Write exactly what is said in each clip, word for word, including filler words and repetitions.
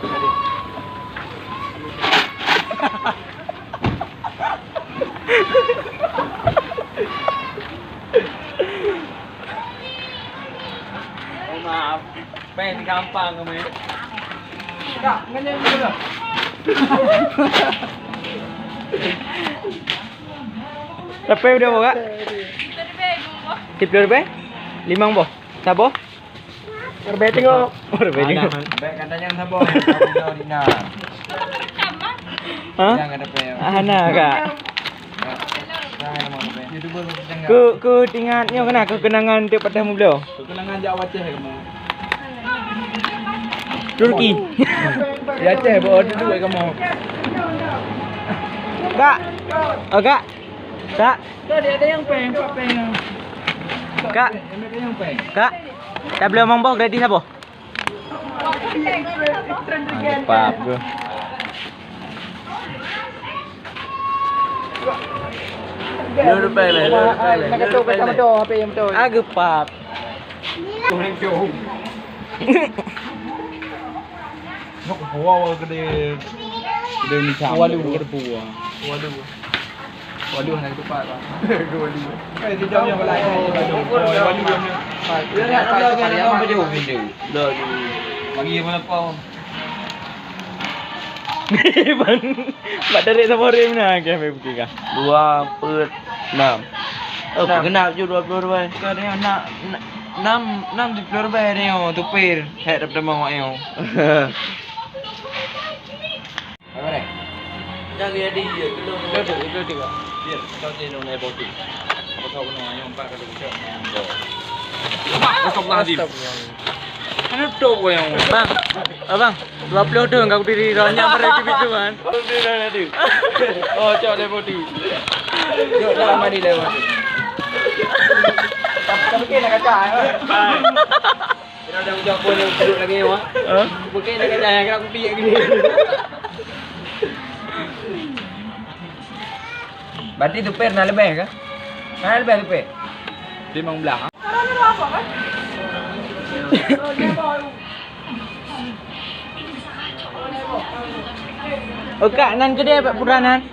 Oh, maaf. Pen gampang kamu ya. Kak, ngenyam dulu. Lepas udah, Kak? Tiga puluh ribu. Limang boh. Saboh? Leubeh tengok. Oh, leubeh tengok. Bèk katanya saboh. Hah? Jangan ada payah. Ah, nah, Kak. Jangan ada payah. Ku, ku ingat nyoe keunan, ku kenangan untuk patah mubloe. Kenangan jak watèe kamu. Turki. Ya, Aceh, bawa duduk kamu. Kak. Oh, Kak. Kak. Tadi ada yang peng, empat peng. Kak. Ada yang peng. Kak. Tabloe limong boh gratis saboh? Pap tu. Lôn rupai lé, lôn rupai lé. Nak kata betul, betul, apa yang betul? Aku pap. Nok buah wah gede. Gede macam. Waduh, gede buah. Waduh. Waduh, hana tepat lah. Waduh. Eh, dia jauh yang belakang. Waduh. Waduh. Dia nak tahu mana nama dia, benda. Dah, dia. Bagi mana kau? Bang, bak tarik saboh rem na, ke, ambil bukit kah? Dua peuet nam. Oh, enam. Genap ju dua puluh dua. Kau tengok nak, nak, enam, enam tujuh puluh ribu tengok, tupir. Hek dapat mau awak nyoe. Apa ni? Jangan jadi dia, kena. Betul, betul, betul. Dia, kau sini nak naik boti. Kau tahu kena yang empat kali kau. Astagfirullahaladzim. Astagfirullah. Mana tu kau yang? Bang, abang, dua puluh tahun kau diri rohnya pada di pintu kan. Oh, cok dia boti. Jom, jangan mandi lewat. Tapi, tapi kena kacau, eh. Kira dah ucap pun yang duduk lagi, wah. Hah? Mungkin dah kena yang kena kopi lagi. Berarti tupir na leubeh kah? Na leubeh tupir? Limong belas. Oh, Kak, nan keudeh bak pura nan.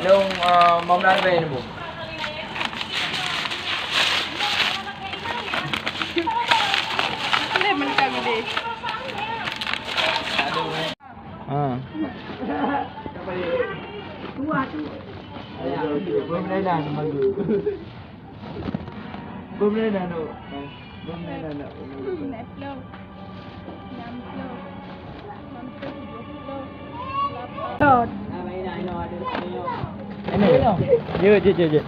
Long, ah, mau melangkah ni, Bu. Boleh mentang ni. Ha. Belum lain dah, bagus. Belum lain dah, nak. Belum lain dah, nak. Naik belum? Enam puluh. Enam puluh, tujuh puluh, lapan. Jom, jom, jom, jom.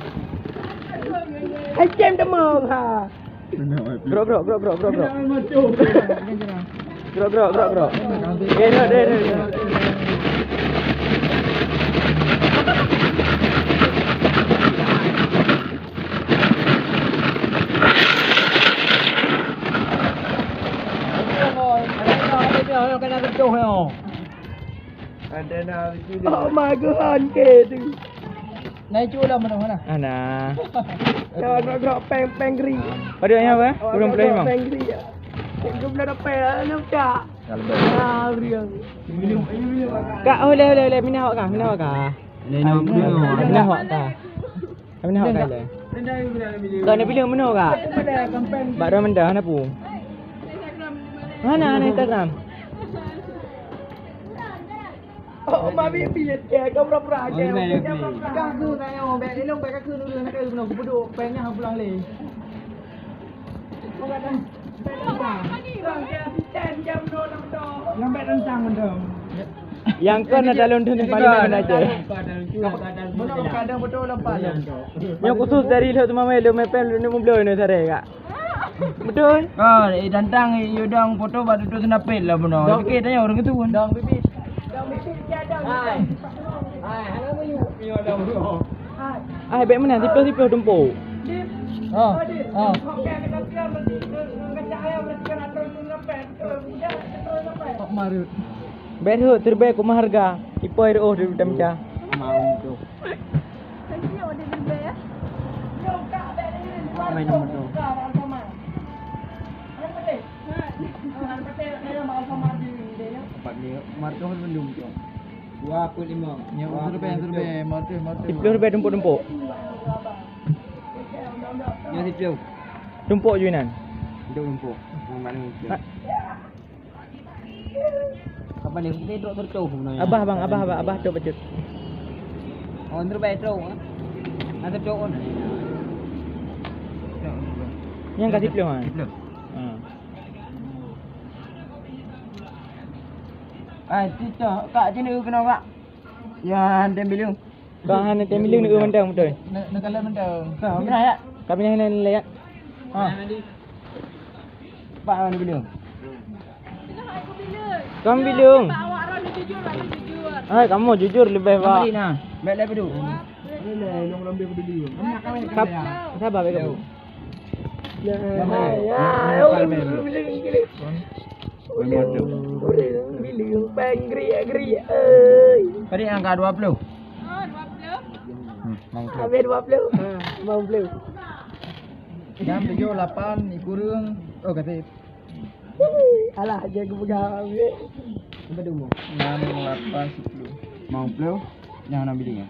Hai, jom, temu, ha. Grok, grok, grok, grok, grok, grok. Grok, grok, grok, grok. Eh, deh, deh, deh, deh. Oh my God, ke tu. Nai cu dah mana mana? Ana. Dah grok-grok peng peng geri. Pada yang apa? Urang pula memang. Peng geri ya. Jom dah dapat lah, nak tak? Kalbet. Ah, beri yang. Kak, oleh, oleh, oleh. Minah awak kah? Minah awak kah? Minah awak kah? Minah awak kah? Minah awak kah? Kau nak pilih mana kak? Bak Ramanda, hana pu. Hana, hana Instagram. Oh, mami piet ke, kau pura-pura aja. Kau aku tanya, bek elok bek aku dulu nak kau nak aku duduk, pengen pulang leh. Lambat tentang mendong. Yang kon ada london yang paling mana aja. Mana ada betul lambat. Yang khusus dari lo tu mama lo mepen lo ni mublo ni sare kak. Betul. Ah, eh tentang yo dong foto bak tu tu senapel lah benar. Okey tanya orang tu pun. Dong bibit. Dong bibit. Hai, hai, hana meuyu. Ah, bèk meunan, siplôh-siplôh tumpôk. Ah, ah. Bèk rhot, siribèe koma hareuga. Ipoi reuôh di Damca. Mau tu. Main nomor tu. Empat ni, Marco belum tu. Dua puluh lima. Nya, siribèe, siribèe, Marco, Marco. Siplôh ribèe tumpôk-tumpôk. Nya siplôh. Tumpôk ju inan. Untuk tumpôk. Mana mungkin? Ha. Kapan dia? Kita duduk tertuh sebenarnya. Abah, bang, abah, abah, abah, tu bacut. Oh, terbaik terus, eh. Nah, tertuh, oh. Nyang ka siplôh, ha? Siplôh. Ha. Ah, tu, tu. Kak, sini kena, Kak. Ya, tem bilung. Ka hana tem bilung, neu mantong beutôi. Neu, neu kalon mantong. Ka, pernah ya? Ka pernah neu nilai ya? Ha. Pak, mana bilung? Kamu bilung. Hai, kamu jujur lebih, Pak. Balik nah. Baik lah, dulu. Kap, sabar, baik, Bu. Ya, ya, ya, ya, ya, ya. Ureueng, ureueng, ureueng, pèng geriak-geriak, euy. Tadi angka dua puluh. Oh, dua puluh. Hmm, lima puluh. Habis dua puluh. Ha, lima puluh. Enam, tujuh, lapan, ikureueng. Oh, kata. Alah, jangan kupeugah, ambil. Berapa dia umur? Enam, lapan, sepuluh. Lima puluh. Yang enam bilik, ya?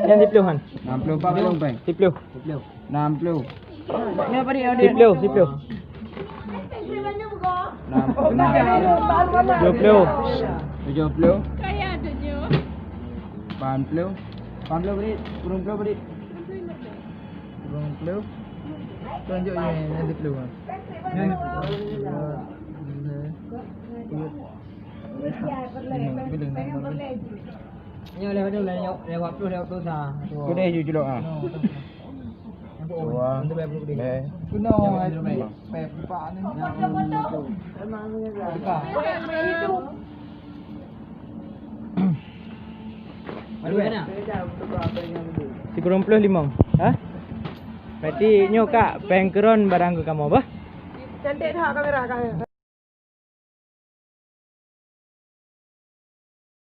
Nyang siplôh kan? Enam puluh empat belum, Pai? Siplôh. Siplôh. Enam puluh. Ni apa dia? Siplôh, siplôh. Enam puluh. Dua puluh. Tujuh puluh. Lapan puluh. Lapan puluh beri. Kurang puluh beri. Kurang puluh. Tunjuk ni, yang siplôh. Yang siplôh. Nyoe lewat tu, lewat, lewat puluh, lewat puluh sa. Keudeh ju culok, ah. Dua. Keunoe, eh, pep, pep, ni. Sikureueng ploh limong. Ha? Berarti nyoe, Kak, pèng keuron barang keu kamoe, bah? Cantik that kamera, Kak.